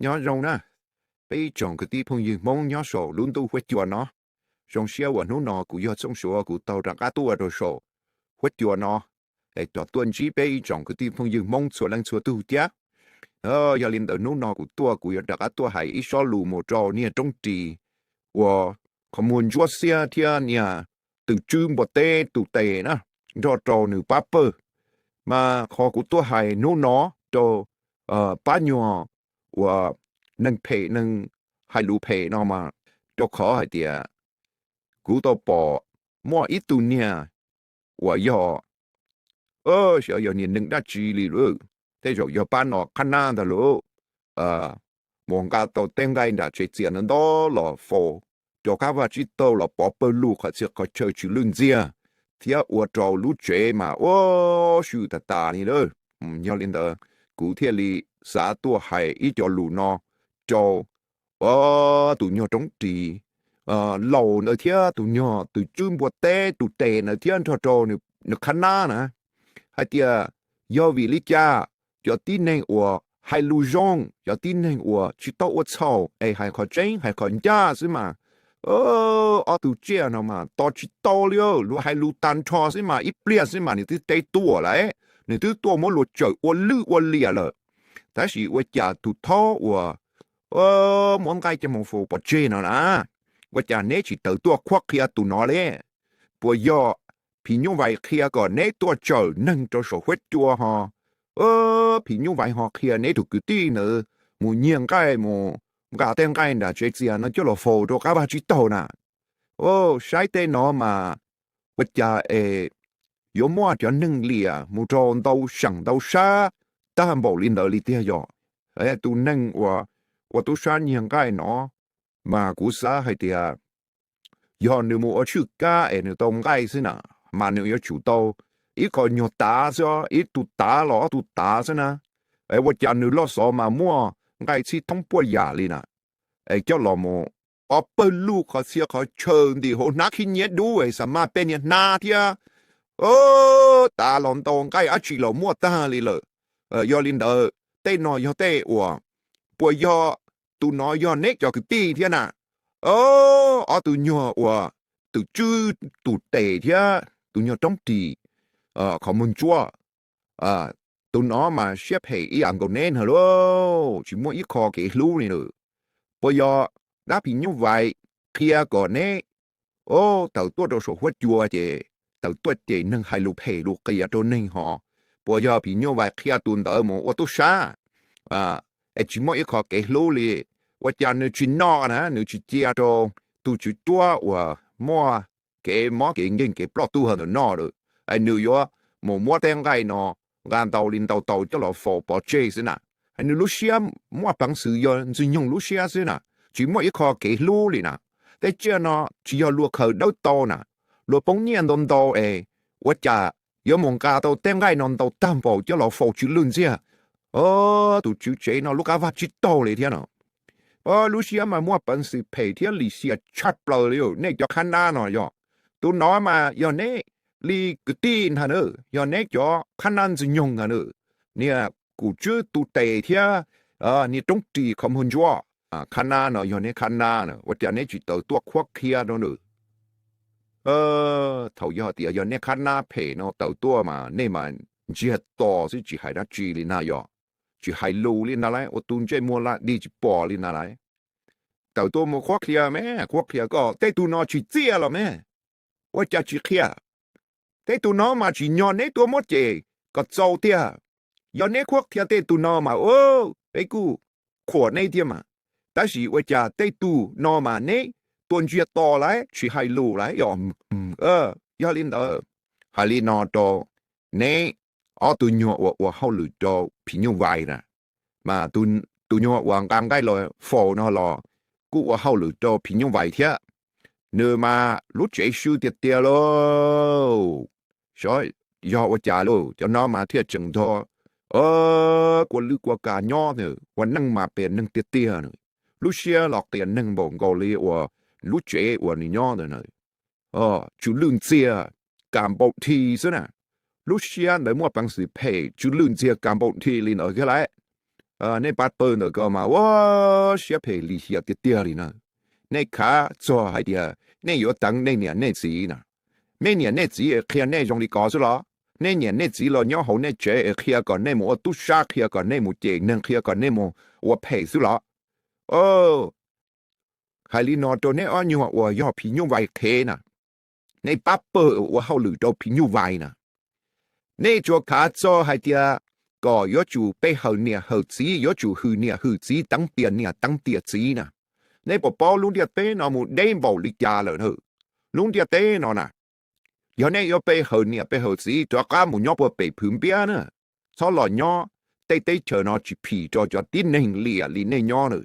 Nyob zoo na, peb ib tsoom kwv tij phooj ywg Hmoob nyob saum lub ntuj huab cua no. Zoo siab uas hnub no kuv yog Txooj Suav kuv tau rov qab tuaj rau saum huab cua no, es rov tuaj ntsib peb ib tsoom kwv tij phooj ywg Hmoob txhua leej txhua tug thiab. Yog li ntawd hnub no kuv tuaj kuv yuav rov qab tuaj hais ib sob lus mus rau niag roob ris uas qhov muag ntsuab xiab thiab niag tws tswb npua teb tus tes na, nrog rau nws pab pawg. Mas qhov kuv tuaj hais hnub no rau pab nyuag uas neeg phem neeg hais lus phem no mas rau qhov hais tias kuv tau pom muaj ib tug niag uas yog, xyov yog niag neeg dab tsi li lawm, tej zaum yog pab no qhab nab ntag lauj, mus nqa tau tej nqaij nram tsev txias no ntau los faus rau qab vaj tsib taug los pov pawg lug qhov txhia qhov chaw tsw lwj ntxiag, thiab ua rau lub tsev mas ua si tas tas li lawm. Yog li ntawd kuv thiaj li xav tuaj hais ib co lus no rau tus nyuag roob ris laus ntawd thiab tus nyuag tws tswb npua teb tus tes ntawd thiab nrog rau nws qhab nab na, hais tias yog vim li cas cov tib neeg uas hais lus zoo, cov tib neeg uas tsis tau ua txhaum es hais qhov tseeb hais qhov ncaj xwb mas ob tug tsiaj no mas tos tsis tau li, luag hais lus tag nrho xwb mas ib pliag xwb mas nws twb teb tuaj lawm, nws twb tuaj muab luag tsawm ua lwj ua liam lawm. Tab sis ua cas tus thaub uas muab nqaij coj mus faus pov tseg no na, ua cas neb tsis tawm tuaj qhuab qhia tus no li? Puas yog phim nyuj vais qhia kom neb tuaj tsawm neeg rau saum huab cua ho phim nyuj vais ho qhia neb tus kwv tij ntawd mus nyiag nqaij mus nqa tej nqaij nram tsev txias no coj los faus rau qab vaj tsib taug na? Saib tej no mas ua cas es yuav muaj cov neeg liam mus rau ntau seem ntau sab tag npaum li ntawd li tiag yog? Tus neeg uas ua tub sab nyiag nqaij no mas kuv xav hais tias yog nws mus ua tshwj kab es nws tau nqaij xwb na, mas nws yuav tsum tau ib qho nyuag tav xwb, ib tug tav los ob tug tav xwb na. Es ua cas nws loj xov mas muaj nqaij txhib thoob puaj yam li na, es coj los mus pov pawg lug qhov txhia qhov chaw ntim hauv hnab khib nyiab dub es xa maj peb niag hnab thiab tav los ntau nqaij dab tsi los muaj tag li lawm. Yog li ntawd tej no yog tej uas, puas yog tus no yog neb cov kwv tij thiab na? Ob tug nyuag uas tws tswb tus tes thiab tus nyuag roob ris qhov muag ntsuab, tus no mas siab phem ib yam nkaus neb na lauj, tsis muaj ib qho kev hlub li lawm. Puas yog dab phim nyuj vais qhia kom neb tawm tuaj rau saum huab cua ces tawm tuaj ces neeg hais lus phem lus qias rau neeg ho? Puas yog phim nyuj vais qhia tus ntawd mus ua tub sab es tsis muaj ib qho kev hlub li? Ua cas nws tsis noj na, nws tsis cia rau tus tswv cuab uas muaj kev mob kev nkeeg kev ploj tuag ntawm noj lawm, es nws yuav mus muab tej nqaij no nqa ntau li ntau tau coj los faus pov tseg xwb na? Es nws lub siab muaj peev xwm yog Ntxwg Nyoog lub siab xwb na, tsis muaj ib qho kev hlub li na. Tej tsiaj no tsis yog luag khaws dawb tau na, luag poob nyiaj ntau ntau es ua cas yuav mus nqa tau tej nqaij no ntau tag npaum coj los faus tsw lwj ntxiag tus tswv tsev no lub qab vaj tsib taug li thiab no? Lub siab mas muaj peev xwm phem thiab lim hiam tshaj plaws li. Nej cov qhab nab no yog, tus no mas yog neb li kwv tij ntag na, yog neb cov qhab nab Ntxwg Nyoog ntag na. Niag kum tswb tus tes thiab niag roob ris qhov muag ntsuab, qhab nab no yog neb qhab nab na, ua cas neb tsis tawm tuaj qhuab qhia rau nws? Thaum yog tias yog nej qhab nab phem no tawm tuaj mas nej mas ntsiag to xwb tsis hais dab tsi li na yog, tsis hais lus li ntag lauj, ua tus ntsej muag la dig tsis pom li ntag lauj. Tawm tuaj mus qhuab qhia me, qhuab qhia kom tej tug no tsis txiaj los me, ua cas tsis qhia? Tej tug no mas tsis nyog neb tuaj muab cem kom txaus tiag. Yog neb qhuab qhia tej tug no mas peb kuj qhuas neb thiab mas, tab sis ua cas tej tug no mas neb tuaj ntsiag to lauj, tsis hais lus lauj yog? Yog li ntawd, hais li no rau neb ob tug nyuag uas ua hauj lwm rau phim nyuj vais na, mas tus nyuag uas nqa nqaij los faus no los kuj ua hauj lwm rau phim nyuj vais thiab, nws mas lub tsev swb tiag tiag lauj. Xyov yog ua cas lauj, cov no mas thiaj tseem nrog kua lwj kua kas nyob, ua neej mas qias neeg tiag tiag, lub siab los qias neeg npaum nkaus li uas lub tsev uas nws nyob ntawd na. Tsw lwj ntxiag kas npaum dhi xwb na, lub siab ntawd muaj peev xwm phem tsw lwj ntxiag kas npaum dhi li ntawd kiag lauj. nej pab pawg ntawm ko mas ua siab phem lim hiam tiag tiag li na. Nej khav txog hais tias nej yuav teev nej niam nej txiv na. Nej niam nej txiv qhia nej zoo li ko xwb los? Nej niam nej txiv los nyob hauv nej tsev qhia kom nej mus ua tub sab, qhia kom nej mus cem neeg, qhia kom nej mus ua phem xwb los? Hais li no rau nej ob nyuag uas yog phim nyuj vais qhev na, nej pab pawg ua hauj lwm rau phim nyuj vais na. Nej tsuas khav txog hais tias kom yuav tsum pe hawm niam hawm txiv, yuav tsum hwm niam hwm txiv, teev tiam niam teev tiam txiv na. Nej puas paub lub ntiaj teb no mus deb npaum li cas lawm na? Lub ntiaj teb no na, yog nej yuav pe hawm niam pe hawm txiv rov qab mus nyob puag pem Phwv Npiab na. Txhob los nyob tej teb chaws no tsis phim rau cov tib neeg liam li nej nyob na.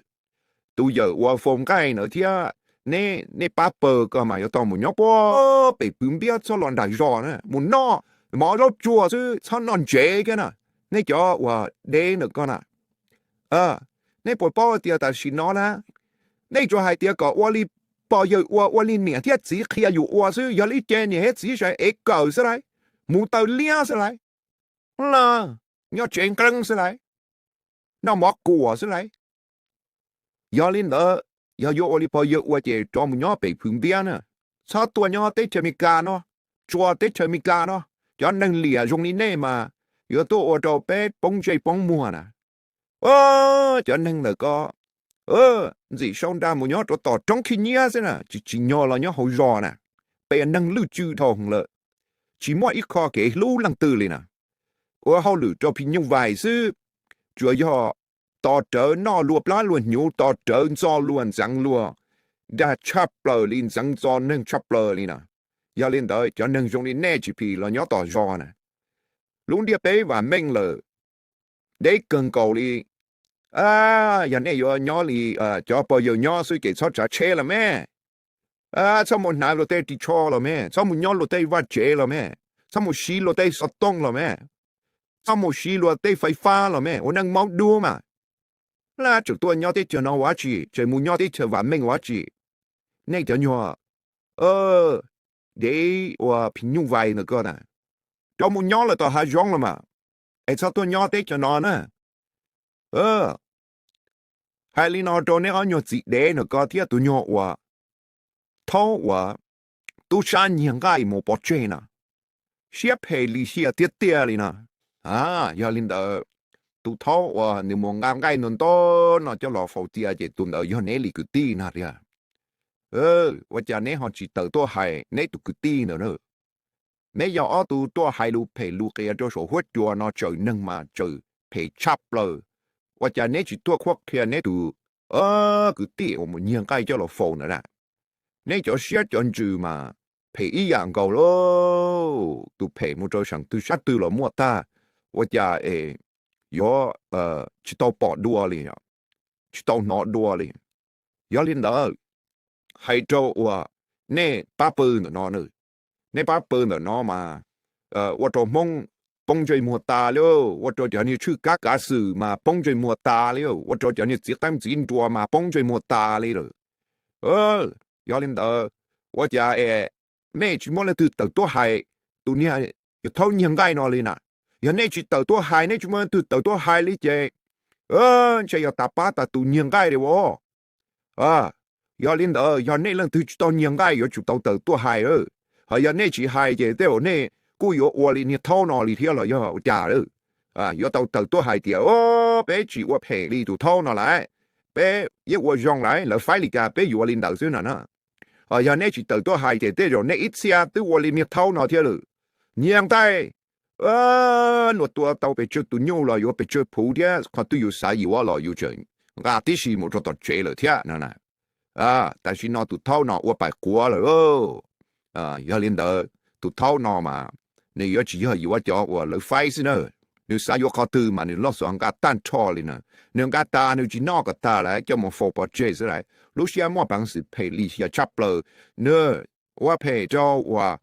Tus yawm uas faus nqaij na thiab nej, nej pab pawg ko mas yuav tau mus nyob puag pem Phwv Npiab, txhob los nram zos na, mus noj mov zaub tsuag xwb, txhob noj ntsev thiab na. Nej cov uas deb ntawm ko na, nej puas paub tias tam sim no na, nej tsuas hais tias kom ua li pog yawg ua, ua li niam thiab txiv qhia yus ua xwb, yog li ces niam thiab txiv sawv ev kawm xwb lauj, mus taw liab xwb lauj, nyob tsev nqeeb xwb lauj, noj mov kuam xwb lauj. Yog li ntawd, yog yuav ua li pog yawg ua ces rov mus nyob pem Phwv Npiab na, txhob tuaj nyob teb chaws Amelikas no, tsuas teb chaws Amelikas no. Cov neeg liam zoo li nej mas yuav tuaj ua rau peb poob ntsej poob muag na. Cov neeg ntawm ko ntxim sau nra mus nyob rau tom roob khib nyiab xwb na, tsis tsim nyog los nyob hauv zos na. Peb neeg lwj tsw dhau lawm, tsis muaj ib qho kev hlub leej twg li na. Ua hauj lwm rau phim nyuj vais xwb, tsuas yog tos rawv noj luag plab luag hnyuv, tos rawv ntxo luag ntxeev luag, dag tshaj plaws li, ntxeev ntxo neeg tshaj plaws li na. Yog li ntawd cov neeg zoo li nej tsis phim los nyob tom zos na. Lub ntiaj teb vam meej lawm, deb kawg nkaus li. Yog nej yuav nyob li cov pog yawg nyob xwb ces txhob tsav tsheb los me, txhob mus hnav luag tej ris tsho los me, txhob mus nyob luag tej vaj tsev los me, txhob mus siv luag tej xov tooj los me, txhob mus siv luag tej fais fab los me, ua neej maub dub mas. Laj tseem tuaj nyob teb chaws no ua dab tsi, tseem mus nyob teb chaws vam meej ua dab tsi? Nej cov nyuag dev ua phim nyuj vais ntawm ko na, rov mus nyob lawm tom hav zoov los mas, es txhob tuaj nyob teb chaws no na. Hais li no rau neb ob nyuag txiv dev ntawm ko thiab tus nyuag uas thaub uas tub sab nyiag nqaij mus pov tseg na, siab phem lim hiam tiag tiag li na. Yog li ntawd, tus thaub uas nws mus nqa nqaij ntau ntau no coj los faus cia ces tus ntawd yog neb li kwv tij no tiag. Ua cas neb ho tsis tawm tuaj hais neb tus kwv tij ntawd na? Neb yog ob tug tuaj hais lus phem lus qias rau saum huab cua no, tsawm neeg mas tsawm phem tshaj plaws. Ua cas neb tsis tuaj qhuab qhia neb tus kwv tij uas mus nyiag nqaij coj los faus ntawd na? Neb cov siab cov ntsws mas phem ib yam nkaus lauj. Tus phem mus rau sab twg sab twg los muaj tag, ua cas es yuav tsis tau pom dua li, tsis tau hnov dua li. Yog li ntawd, hais rau uas nej pab pw ntawm no, nej pab pw ntawm no mas ua rau Hmoob poob ntsej muag tas li, ua rau cov niag tshwj kab kav xwm mas poob ntsej muag tas li, ua rau cov niag txiv qeej txiv nruas mas poob ntsej muag tas li lawm. Yog li ntawd, ua cas es nej tsis muaj leej twg tawm tuaj hais tus niag yawg thaub nyiag nqaij no li na? Yog nej tsis tawm tuaj hais, nej tsis muaj leej twg tawm tuaj hais li ces ntshe yog tas pab tas tus nyiag nqaij li as. Yog li ntawd, yog nej leej twg tsis tau nyiag nqaij yuav tsum tau tawm tuaj hais. Ho yog nej tsis hais ces tej zaum nej kuj yuav ua li niag thaub no li thiab los yog ua cas? Yuav tau tawm tuaj hais tias, o, peb tsis ua phem li tus thaub no lawm, peb yeej ua zoo lawm, lawv faib li cas peb yuav li ntawd xwb no na. Ho yog neb tsis tawm tuaj hais ces tej zaum nej ib txhia twb ua li niag thaub no thiab lawm. Nyiag nqaij, nua tua tau pes tsawg tus nyuj los yuav pes tsawg phuv thiab, qhov twg yus xav yuav los yus tseem nqa tib si mus rau tom tsev lawm thiab no na. Tam sim no tus thaub no ua pais quav lawm. Yog li ntawd, tus thaub no mas nws yuav tsis yog yuav cov uas lawv faib xwb na. Nws xav yuav qhov twg mas nws loj xov nqa tag nrho li na. Nws nqa tas nws tsis noj kom tag lawm coj mus faus pov tseg xwb lawm. Lub siab muaj peev xwm phem lim hiam tshaj plaws. Nws ua phem rau uas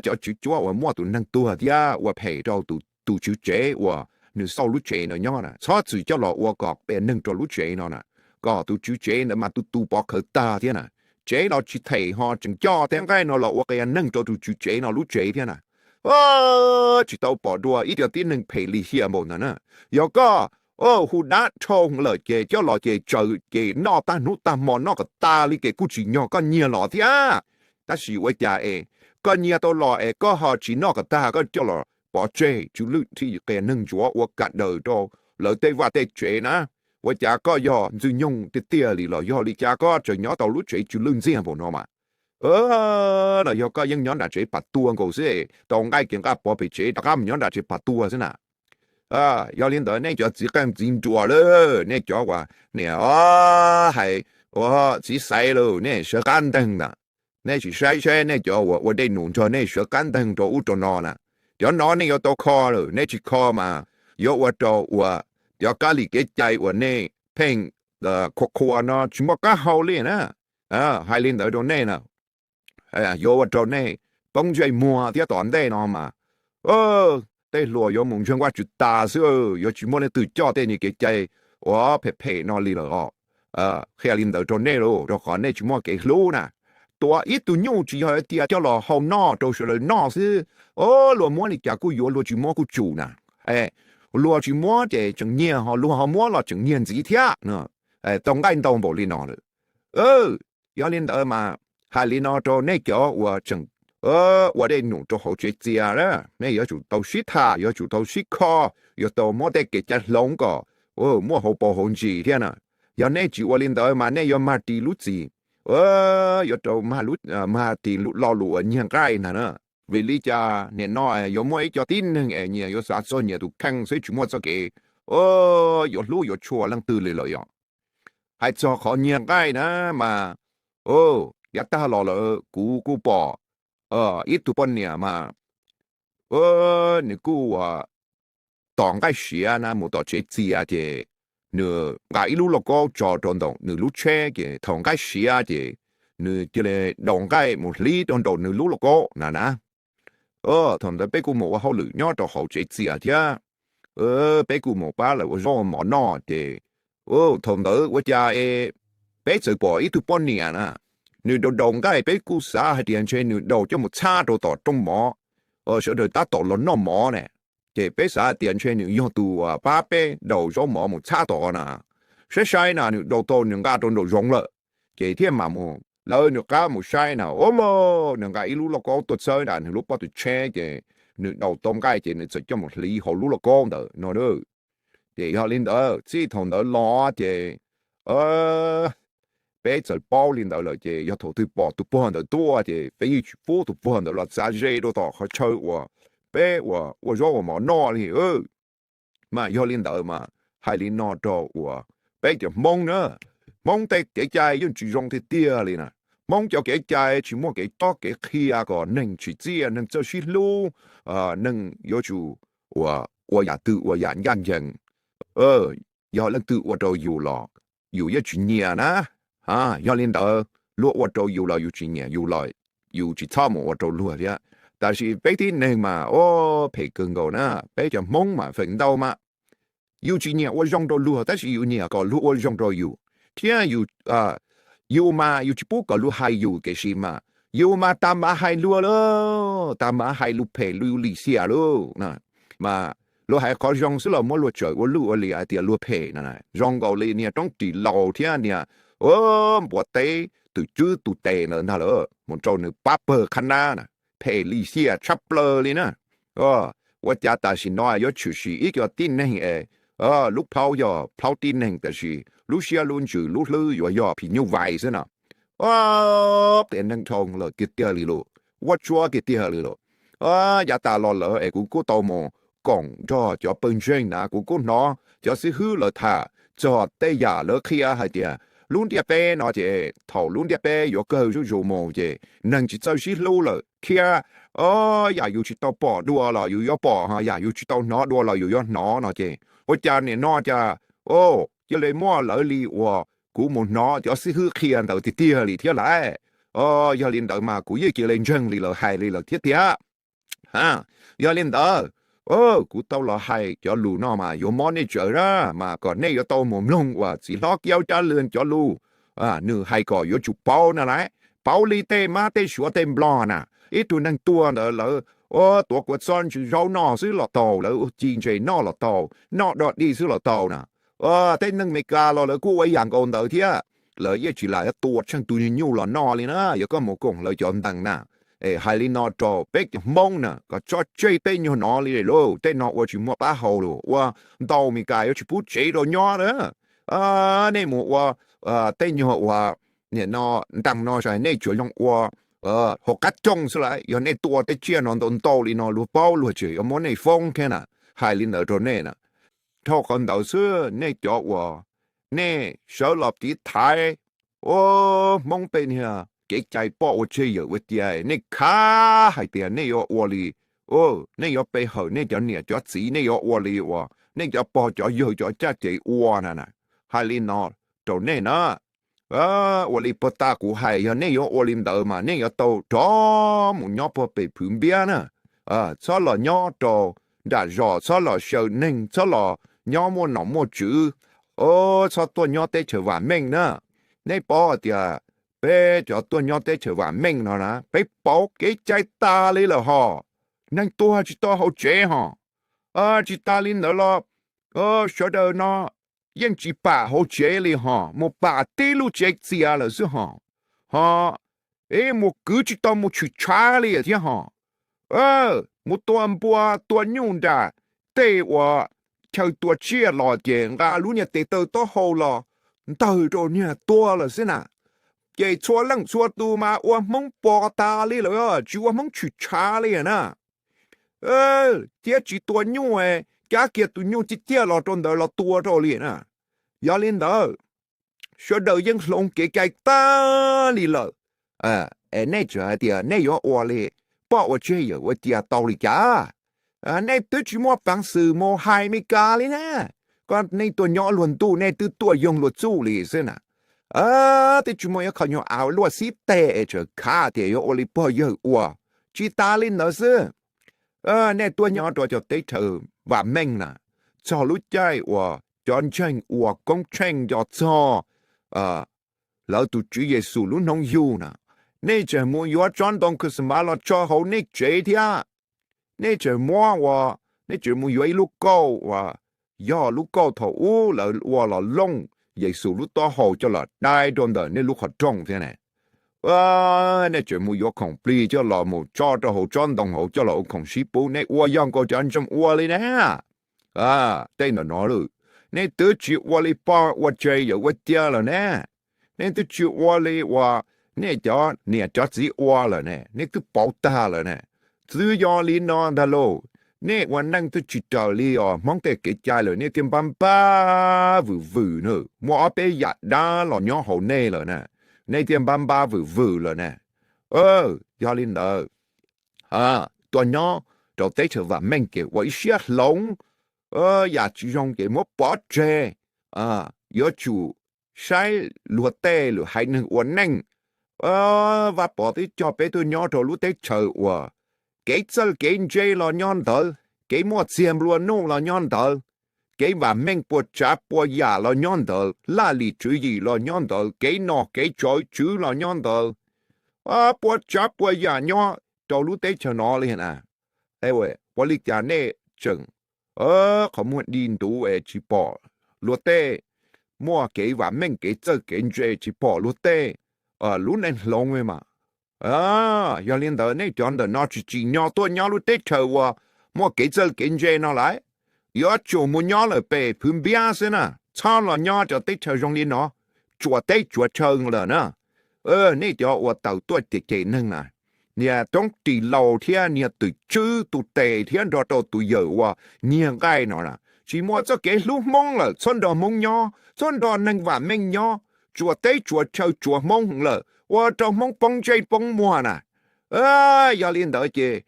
cov tswv cuab uas muaj tus neeg tuag thiab ua phem rau tus tswv tsev uas nws xauj lub tsev ntawd nyob na. Txhob txwm coj los ua kom qias neeg rau lub tsev no na, kom tus tswv tsev ntawd mas tu tu pov khawv tag thiab na. Tsev no tsis them ho tseem coj tej nqaij no los ua qias neeg rau tus tswv tsev no lub tsev thiab na. Tsis tau pom dua ib co tib neeg phem lim hiam npaum ntawd na. Yog koj Hu dab dhau lawm ces coj los ces tsaws ces noj tag hnub tag hmo noj kom tas li ces kuj tsim nyog koj nyiag los thiab. Tab sis ua cas es koj nyiag tau los es koj ho tsis noj kom tag koj coj los pov tseg, tsw lwj thiaj qia neeg ntsuav ua kam daws rau lawv tej vaj tej tsev na. Ua cas koj yog ntxwg nyoog tiag tiag li los yog li cas koj tseem nyob tau lub tsev tsw lwj ntxiag npaum no mas? Los yog koj yeej nyob nram tsev pas tua nkaus xwb, tau nqaij kev nqaj pov pem tsev rov qab mus nyob nram tsev pas tua xwb na? Yog li ntawd nej cov txiv qeej txiv nruas lawm, nej cov uas niam hais ua txiv xaiv lawm, nej sawv qab nteeg ntag. Nej sim saib saib nej cov uas ua dej num nrog nej sawv qab nteeg rau ub rau no na. Cov no nej yuav tau kho lawm, nej tsis kho mas yuav ua rau uas cov kab li kev cai uas nej pheej qhuas qhuas no tsis muaj qab hau li na. Hais li ntawd rau nej na, yuav ua rau nej poob ntsej muag thiab tom ntej no mas tej hluas yuav mus ntseeg Vajtswv tas xwb, yuav tsis muaj leej twg coj tej niag kev cai uas phem phem no li lawm os. Qhia li ntawd rau nej lauj, rau qhov nej tsis muaj kev hlub na. Tuav ib tug nyuj tsis yog tias coj los hau noj rau sawv daws noj xwb. Luag muab li cas kuj yuav, luag tsis muab kuj tsum na. Luag tsis muab ces tseem nyiag, ho luag ho muab los tseem nyiag ntxiv thiab. Tau nqaij ntau npaum li no lawm. Yog li ntawd mas hais li no rau nej cov uas tseem ua dej num rau hauv tsev txias na, nej yuav tsum tau sib tham, yuav tsum tau sib kho, yuav tau muab tej kev cai hloov kom muaj hauv paus hauv ntsis thiab na. Yog nej tsis ua li ntawd mas nej yuav mag ris lub txim, yuav rau mag ris lo lus uas nyiag nqaij ntag na. Vim li cas nim no yuav muaj ib co tib neeg es nyias yuav xav txog nyias tus kheej xwb tsis muaj txoj kev yuav hlub yuav tshua leej twg li lawm yom? Hais txog qhov nyiag nqaij na mas, yav tag los lawm kuv kuj pom ib tug poj niam mas nws kuj ua tom nqaij siav na mus tom tsev txias ces nws nqa ib lub lauj kaub tso rau ntawm nws lub tsheb ces thaum nqaij siav ces nws cia li daus nqaij mus hliv rau nraum nws lub lauj kaub na na. Thaum ntawd peb kuj mus ua hauj lwm nyob rau hauv tsev txias thiab, peb kuj mus pab lawv ua zaub ua mov noj ces thaum ntawd ua cas es peb txawm pom ib tug poj niam na, nws daus daus nqaij, peb kuj xav hais tias ntshe nws daus coj mus txhab rau tom rooj mov, sawv daws tab tom los noj mov ne. Ces peb xav hais tias ntshe nws yog tus uas pab peb daus zaub mov mus txhab tom na. Saib saib na nws daus tau nws nqa rau nraum zoov lawm, ces thiaj mam mus lawv nws qab mus saib na, o, nws nqa ib lub lauj kaub tuaj txawb na nws lub pob tw tsheb ces nws daus tau nqaij ces nws txawm coj mus hliv hauv lub lauj kaub ntawd no. Ces yog li ntawd txij thaum ntawd los ces peb txawm paub li ntawd lawm ces yog thaum twg pom tus pog ntawd tuaj ces peb yeej tsis pub tus pog ntawd los txav ze rau tom qhov chaw uas peb ua zaub ua mov noj li. Mas yog li ntawd mas hais li no rau uas peb cov Hmoob na, Hmoob tej kev cai yeej tsis zoo tiag tiag li na. Hmoob cov kev cai tsis muaj kev cob kev qhia kom neeg tsim txiaj neeg txawj sib hlub, neeg yuav tsum ua yam twg ua yam ncaj ncees. Yog leej twg ua rau yus los yus yeej tsis nyiam na. Yog li ntawd luag ua rau yus los yus tsis nyiam, yus los yus tsis txhob mus ua rau luag thiab. Tab sis peb tib neeg mas ua phem kawg nkaus na, peb cov Hmoob mas feem ntau mas yus tsis nyiam ua zoo rau luag tab sis yus nyiam kom luag ua zoo rau yus, thiab yus mas yus tsis pub kom luag hais yus tiam sis mas yus mas tag mam hais luag lawm, tag mam hais lus phem lus lim hiam lawm. Mas luag hais qhov zoo xwb los muab luag tsaws ua luj ua liam hais tias luag phem no. Zoo nkaus li niag roob ris laus thiab niag npua teb twm tswb tus tes ntawd ntag lawm mus rau nws pab pawg qhab nab na, phem lim hiam tshaj plaws li na. Ua cas tam sim no yuav tshwm sim ib co tib neeg es lub plhaub yog plhaub tib neeg tab sis lub siab lub ntsws lub hlwb yuav yog phim nyuj vais xwb no. Tias neeg dhau lawm kiag tiag li lawm, ua tsuab kiag tiag li lawm. Yav tas los lawm es kuv kuj tau mus koom nrog cov pawg ntseeg na, kuv kuj hnov cov xib hwb lawv tham txog tej yam lawv qhia hais tias lub ntiaj teb no ces thaum lub ntiaj teb yuav kawg zuj zus mus ces neeg tsis txawj sib hlub lawm thiab, yam yus tsis tau pom dua los yus yuav pom, yam yus tsis tau hnov dua los yus yuav hnov no ces ua cas nim no cas cia li muaj lawv li uas kuv mus hnov cov xib hwb qhia ntawd tiag tiag li thiab lawm. Yog li ntawd mas kuv yeej cia li ntseeg li lawv hais li lawm thiab tiag. Yog li ntawd kuv tau los hais cov lus no mas yuav mob nej tsawv na, mas kom nej yuav tau mus mloog uas txiv hlob Kiaub Cab Lwg cov lus. Nws hais kom yuav tsum paub na lawm, paub li tej mab tej suav tej nplog na. Ib tug neeg tuag ntawd lawv Ua tuav kua txob ntsis zaub noj xwb los tau, lawv ua ci ntses noj los tau, noj dog dig xwb los tau na. Tej neeg Amelikas los lawv kuj ua ib yam nkaus ntawd thiab, lawv yeej tsis lam tua tsheej tus nyuj los noj li na, yog koj mus koom lawv cov ntees na. Es hais li no rau peb cov Hmoob na, kom tso tseg tej nyuag no li lauj, tej no ua tsis muaj pab hau lawm, ua ntau Amelikas yuav tsis pub tsev rau nyob na. Nej mus ua tej nyuag uas nim no ntees no, nej tsuas zoo ua hauv qab rooj xwb las, yog nej tua tej tsiaj no ntau ntau li no luag paub luag tseem yuav muab nej foob thiab na. Hais li ntawd rau nej na, dhau qhov ntawd xwb nej cov uas nej sawv los tiv thaiv, ua Hmoob tej niag kev cai poj ua tseg yawm ua cia, nej khav hais tias nej yuav ua li, nej yuav pe hawm nej cov niam cov txiv, nej yuav ua li uas nej cov pog cov yawg cov caj ces ua na. Hais li no rau nej na, ua li puag ta kuv hais, yog nej yuav ua li ntawd mas nej yuav tau rov mus nyob puag pem Phwv Npiab na. Txhob los nyob rau nram zos, txhob los xyaw neeg, txhob los nyob muaj nom muaj tswv, txhob tuaj nyob teb chaws vam meej na. Nej paub hais tias peb cov tuaj nyob teb chaws vam meej no na, peb pauv kev cai tas li lawm hos. Neeg tuag tsis tau hauv tsev hos. Tsis tas li ntawd los sawv daws no yeej tsis pam hauv tsev li hos, mus pam tib lub tsev txias lawm xwb hos. Hos mus kwv tsis tau mus tshwm tshav li thiab hos. Mus tua npua tua nyuj nram tej uas chaw tua tsiaj los ces nqa lub niag tes taw taub hau los ntawg rau niag tuag lawm xwb na. Ces txhua leej txhua tus mas ua Hmoob pos tas li lawm, tsis ua Hmoob tshwm tshav li na. Thiab tsis tua nyuj, cab kiag tus nyuj ciaj ciaj los rau ntawd los tua rau li na. Yog li ntawd, sawv daws yeej hloov kev cai tag li lawm. Es nej tseem hais tias nej yuav ua li poj ua tseg yawm ua cia tau li cas? Nej twb tsis muaj peev xwm mus hais Meskas li na. Koj nej tuaj nyob luag ntuj nej twb tuaj yoog luag txuj li xwb na. Twb tsis muaj ib qho nyuag av luaj xib teg es tseem khav tias yuav ua li pog yawg ua. Tsis tas li ntawd xwb, nej tuaj nyob rau cov teb chaws vam meej na, txog lub caij uas cov ntseeg ua koob tsheej nco txog lawv tus Tswv Yexus lub hnub yug na, nej tseem mus yuav tsob ntoo Christmas los tso hauv nej tsev thiab. Nej tseem muab ua, nej tseem mus yuav ib lub kauj uas yog lub kauj thaum ub lawv ua los looj Yexus lub taub hau coj los dai rau ntawm nej lub qhov rooj thiab ne. Nej tseem mus yuav khoom plig coj los mus tso rau hauv tsob ntoo hauv coj los ua khoom sib pub, nej ua yog nkaus cov ntseeg ua li na. Tej ntawm no lawm, nej twb tsis ua li pog ua tseg yawm ua cia lawm ne. Nej twb tsis ua li uas nej cov niam cov txiv ua lawm ne, nej twb pauv tag lawm ne. Twb yog li no ntag lauj, nej ua neej twb tsis raws li os Hmoob tej kev cai lawm, nej thiaj npab npab vwm vwm na, muaj ob peb yam dab los nyob hauv nej lawm na, nej thiaj npab npab vwm vwm lawm na. Yog li ntawd, tuaj nyob rau teb chaws vam meej ces ua ib siab hloov, yam tsis zoo ces muab pov tseg. Yuav tsum saib luag tej lwm haiv neeg ua neej. Vaj Pov twb coj peb tuaj nyob rau lub teb chaws uas kev txawj kev ntse los nyob ntawd, kev muaj txiag nplua nuj los nyob ntawd, kev vam meej puas tsav puas yam los nyob ntawd, laj lim tswv yim los nyob ntawd, kev nom kev tswv los nyob ntawd, puas tsav puas yam nyob rau lub teb chaws no li na. Ua li cas nej tseem qhov muag di ntuv es tsis pom luag tej muaj kev vam meej kev txawj kev ntse, tsis pom luag tej lub neej hloov li mas. Yog li ntawd nej cov ntawm no tsis tsim nyog tuaj nyob lub teb chaws uas muaj kev txawj kev ntse no lawm. Yuav tsum mus nyob lawm pem Phwv Npiab xwb na, txhob los nyob cov teb chaws zoo li no, tsuas teb tsuas chaw lawm na. Nej cov uas tawm tuaj cem cem neeg na, niag roob ris laus thiab niag twm tswb tus tes thiab nrog rau tus yawm uas nyiag nqaij no na, tsis muaj txoj kev hlub Hmoob lawm, txhob nrog Hmoob nyob, txhob nrog neeg vam meej nyob, tsuas teb tsuas chaw tsuas Hmoob lawm, ua rau Hmoob poob ntsej poob muag na. Yog li ntawd ces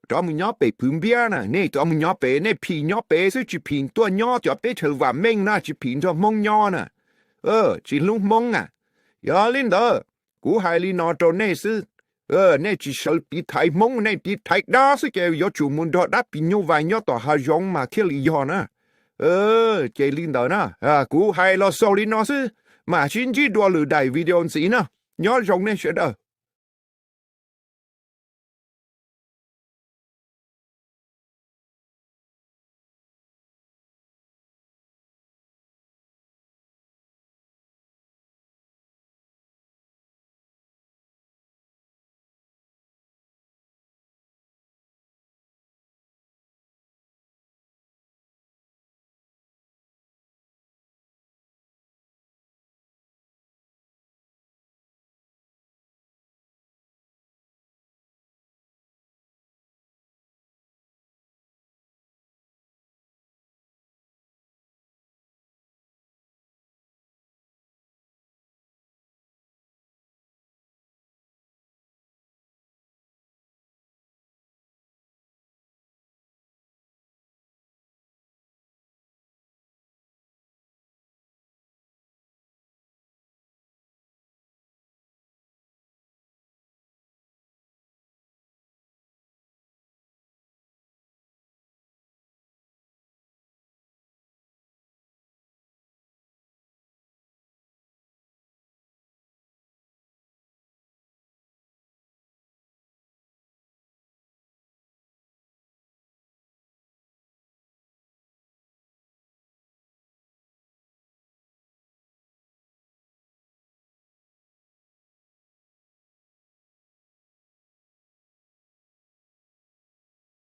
rov mus nyob pem Phwv Npiab na, nej rov mus nyob pem, nej phim nyob pem xwb tsis phim tuaj nyob cov teb chaws vam meej na, tsis phim nrog Hmoob nyob na, tsis hlub Hmoob na. Yog li ntawd, kuv hais li no rau nej xwb, nej tsis sawv tiv thaiv Hmoob, nej tiv thaiv dab xwb ces yuav tsum mus nrog dab phim nyuj vais nyob tom hav zoov mas thiaj li yog na. Ces li ntawd na, kuv hais los xaus li no xwb, mam sib ntsib dua lwm daim video ntxiv na. Nyob zoo nej sawv daws.